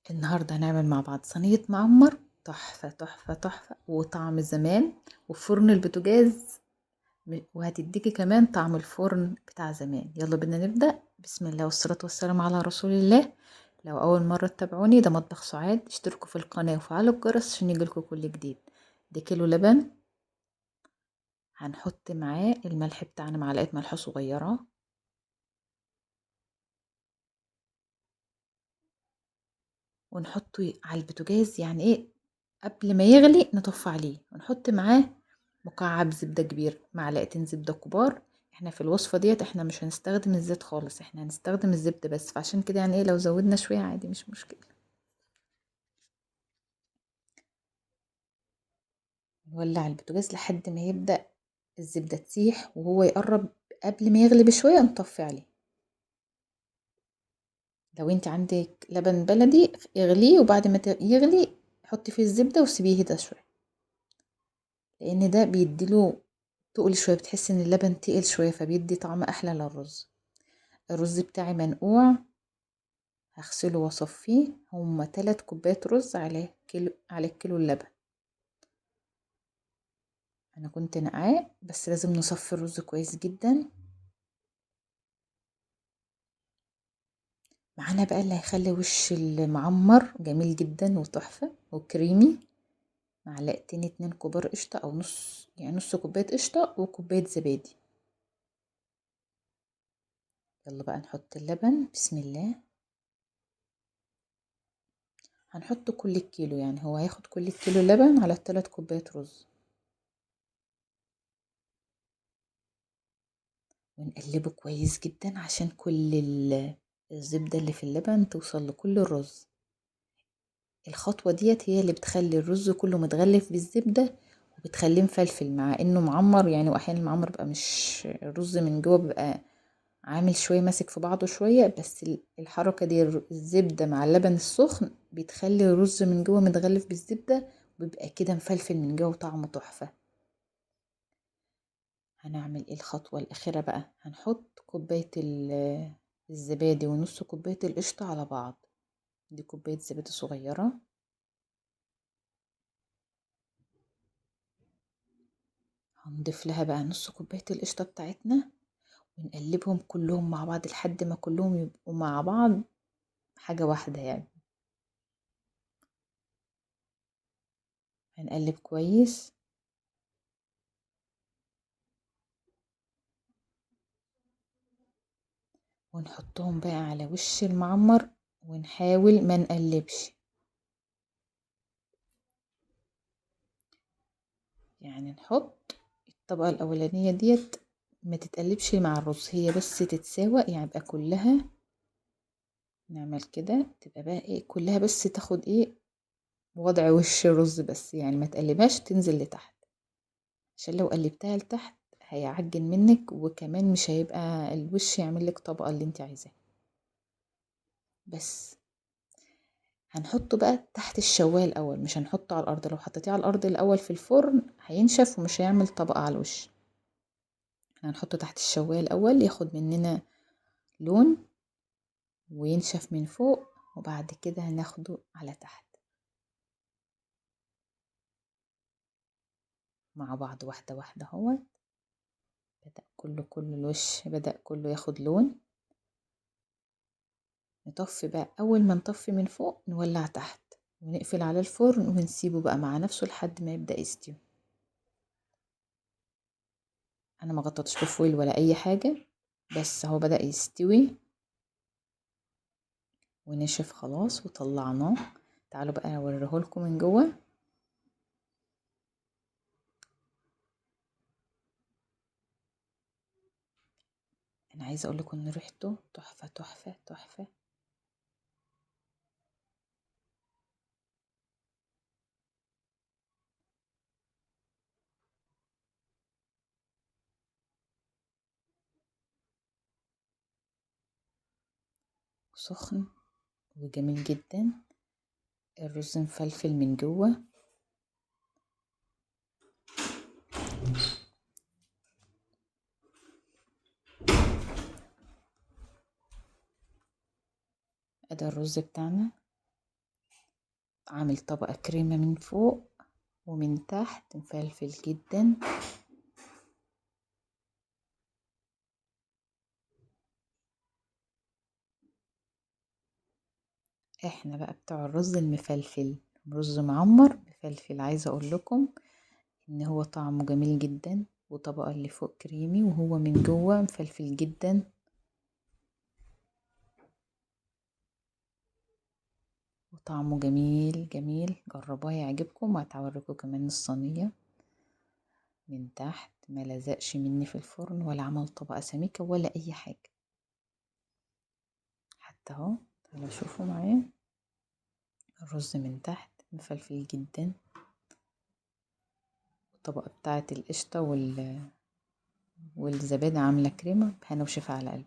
النهاردة هنعمل مع بعض صينية معمر تحفة تحفة تحفة وطعم زمان وفرن البوتاجاز، وهتديكي كمان طعم الفرن بتاع زمان. يلا بينا نبدأ. بسم الله والصلاة والسلام على رسول الله. لو أول مرة تتابعوني، ده مطبخ سعاد، اشتركوا في القناة وفعلوا الجرس عشان يجيلكوا كل جديد. ده كيلو لبن، هنحط معاه الملح بتاعنا، معلقة ملح صغيرة، ونحطه على البوتاجاز، يعني ايه قبل ما يغلي نطفي عليه، ونحط معاه مكعب زبدة كبير، معلقتين زبدة كبار. احنا في الوصفة ديت احنا مش هنستخدم الزيت خالص، احنا هنستخدم الزبدة بس، فعشان كده يعني ايه لو زودنا شوية عادي مش مشكلة. نولع البوتاجاز لحد ما يبدأ الزبدة تسيح وهو يقرب قبل ما يغلي بشوية نطفي عليه. لو انت عندك لبن بلدي اغليه، وبعد ما يغلي حطي فيه الزبدة وسيبيه يهدى شوية، لان ده بيديله تقل شوية، بتحس ان اللبن تقل شوية فبيدي طعم احلى للرز. الرز بتاعي منقوع، هغسله واصفيه. هما 3 كوبايات رز على كيلو اللبن. انا كنت نقعاه، بس لازم نصفي الرز كويس جدا. معانا بقى اللي هيخلي وش المعمر جميل جدا وتحفة وكريمي، معلقتين 2 كبار قشطة، او نص، يعني نص كوباية قشطة وكوباية زبادي. يلا بقى نحط اللبن. بسم الله. هنحط كل الكيلو، يعني هو هياخد كل الكيلو لبن على 3 كوبايات رز، ونقلبه كويس جدا عشان كل الزبدة اللي في اللبن توصل لكل الرز. الخطوة ديت هي اللي بتخلي الرز كله متغلف بالزبدة وبتخليه مفلفل، مع انه معمر يعني، واحيانا المعمر بيبقى مش الرز من جوه بيبقى عامل شوية ماسك في بعضه شوية، بس الحركة دي الزبدة مع اللبن السخن بتخلي الرز من جوه متغلف بالزبدة وبيبقى كده مفلفل من جوه وطعمه تحفة. هنعمل ايه الخطوة الأخيرة بقى؟ هنحط كوباية الزبادي ونص كوباية القشطة على بعض. دي كوباية زبادي صغيرة، هنضيف لها بقى نص كوباية القشطة بتاعتنا، ونقلبهم كلهم مع بعض لحد ما كلهم يبقوا مع بعض حاجة واحدة يعني. هنقلب كويس. ونحطهم بقى على وش المعمر، ونحاول ما نقلبش، يعني نحط الطبقة الأولانية ديت ما تتقلبش مع الرز، هي بس تتساوى، يعني يبقى كلها نعمل كده، تبقى بقى ايه كلها بس تاخد ايه وضع وش الرز بس، يعني ما تقلبهاش تنزل لتحت، عشان لو قلبتها لتحت هيعجن منك، وكمان مش هيبقى الوش يعمل لك طبقة اللي انت عايزاها. بس هنحطه بقى تحت الشوايه الاول، مش هنحطه على الارض. لو حطيتيه على الارض الاول في الفرن هينشف ومش هيعمل طبقة على الوش. احنا هنحطه تحت الشوايه الاول ياخد مننا لون وينشف من فوق، وبعد كده هناخده على تحت مع بعض واحدة واحدة. اهوت بدأ كله الوش بدأ كله ياخد لون. نطفي بقى، أول ما نطفي من فوق نولع تحت ونقفل على الفرن ونسيبه بقى مع نفسه لحد ما يبدأ يستوي. أنا ما غطيتش بفويل ولا أي حاجة، بس هو بدأ يستوي ونشف خلاص وطلعناه. تعالوا بقى أوريهولكم من جوه. أنا عايزة أقول لكم إن ريحته تحفة تحفة تحفة. سخن وجميل جدا، الرز مفلفل من جوه. ادي الرز بتاعنا. عامل طبقة كريمة من فوق ومن تحت، مفلفل جدا. احنا بقى بتوع الرز المفلفل، رز معمر مفلفل. عايزة اقول لكم ان هو طعمه جميل جدا، وطبقة اللي فوق كريمي وهو من جوه مفلفل جدا. وطعمه جميل جميل، جربوه يعجبكم. وهتوريكم كمان الصينية من تحت، ما لزقش مني في الفرن ولا عمل طبقة سميكة ولا اي حاجة. حتى اهو تعالوا شوفوا معايا الرز من تحت مفلفل جدا، والطبقة بتاعة القشطة والزبادي عاملة كريمة. هنا وشفا على قلبي.